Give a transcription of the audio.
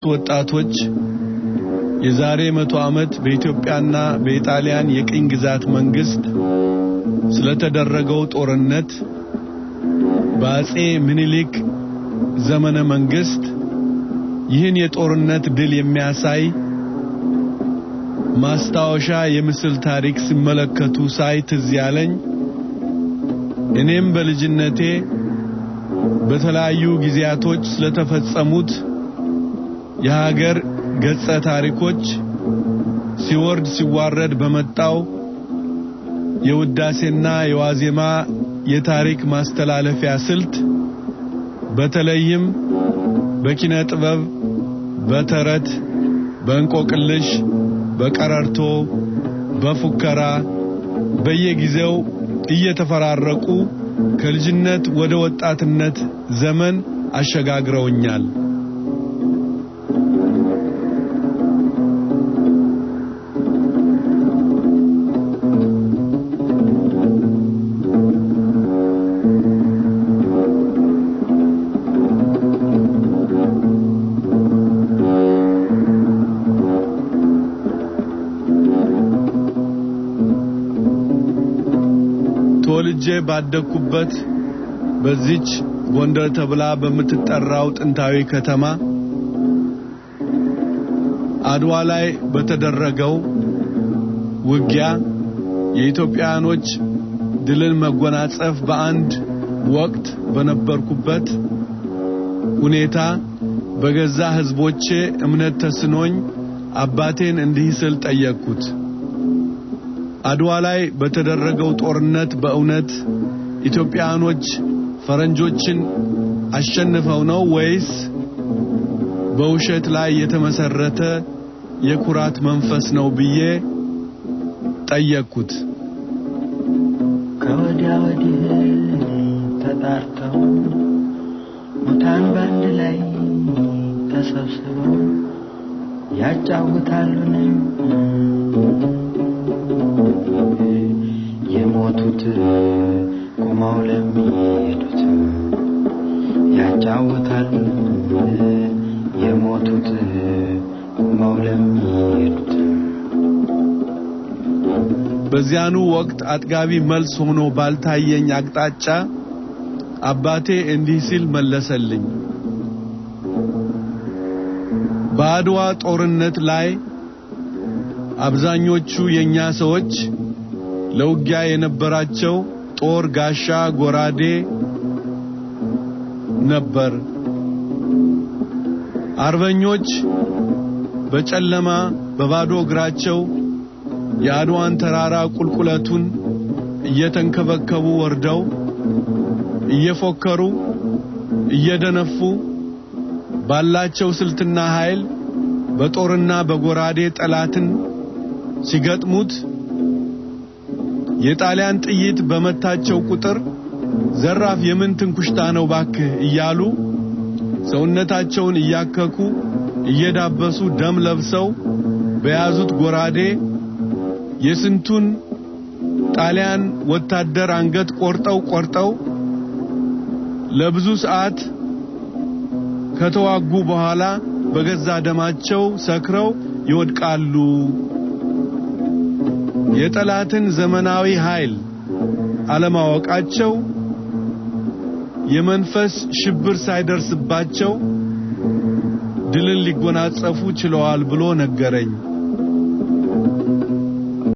ወጣቶች የዛሬ 100 ዓመት በኢትዮጵያና በኢጣሊያን የቅኝ ግዛት መንግስት ስለተደረገው ጦርነት በአጼ ምኒልክ ዘመነ መንግስት ይህን የጦርነት ድል የሚያሳይ ማስታወሻ የምስል ታሪክ ሲመለከቱ ሳይ ትዝ ያለኝ እኔም በልጅነቴ በተለያዩ ጊዜያቶች ስለተፈጸሙት የሀገር ገጸ ታሪኮች ሲወርድ ሲዋረድ በመጣው የውዳሴና የዋዜማ የታሪክ ማስተላለፊያ ስልት በተለይም በኪነ ጥበብ፣ በተረት፣ በእንቆቅልሽ፣ በቀረርቶ፣ በፉከራ በየጊዜው እየተፈራረቁ ከልጅነት ወደ ወጣትነት ዘመን አሸጋግረውኛል። ተወልጄ ባደግኩበት በዚች ጎንደር ተብላ በምትጠራው ጥንታዊ ከተማ አድዋ ላይ በተደረገው ውጊያ የኢትዮጵያኖች ድልን መጎናጸፍ በአንድ ወቅት በነበርኩበት ሁኔታ በገዛ ሕዝቦቼ እምነት ተስኖኝ አባቴን እንዲህ ስል ጠየቅኩት። አድዋ ላይ በተደረገው ጦርነት በእውነት ኢትዮጵያኖች ፈረንጆችን አሸንፈው ነው ወይስ በውሸት ላይ የተመሰረተ የኩራት መንፈስ ነው ብዬ ጠየቅኩት። ከወዲያ ወዲህ ተጣርተው ሙታን በአንድ ላይ ተሰብስበው ያጫውታሉን የሞቱት ቆመው ለሚሄዱት ያጫውታሉን የሞቱት ቆመው ለሚሄዱት። በዚያኑ ወቅት አጥጋቢ መልስ ሆኖ ባልታየኝ አቅጣጫ አባቴ እንዲህ ሲል መለሰልኝ። በአድዋ ጦርነት ላይ አብዛኞቹ የኛ ሰዎች ለውጊያ የነበራቸው ጦር፣ ጋሻ፣ ጎራዴ ነበር። አርበኞች በጨለማ በባዶ እግራቸው የአድዋን ተራራ ቁልቁለቱን እየተንከበከቡ ወርደው እየፎከሩ እየደነፉ ባላቸው ስልትና ኃይል በጦርና በጎራዴ ጠላትን ሲገጥሙት የጣሊያን ጥይት በመታቸው ቁጥር ዘራፍ የምን ትንኩሽታ ነው ባክህ እያሉ ሰውነታቸውን እያከኩ እየዳበሱ ደም ለብሰው በያዙት ጎራዴ የስንቱን ጣሊያን ወታደር አንገት ቆርጠው ቆርጠው ለብዙ ሰዓት ከተዋጉ በኋላ በገዛ ደማቸው ሰክረው ይወድቃሉ። የጠላትን ዘመናዊ ኃይል አለማወቃቸው የመንፈስ ሽብር ሳይደርስባቸው ድልን ሊጎናጸፉ ችለዋል ብሎ ነገረኝ።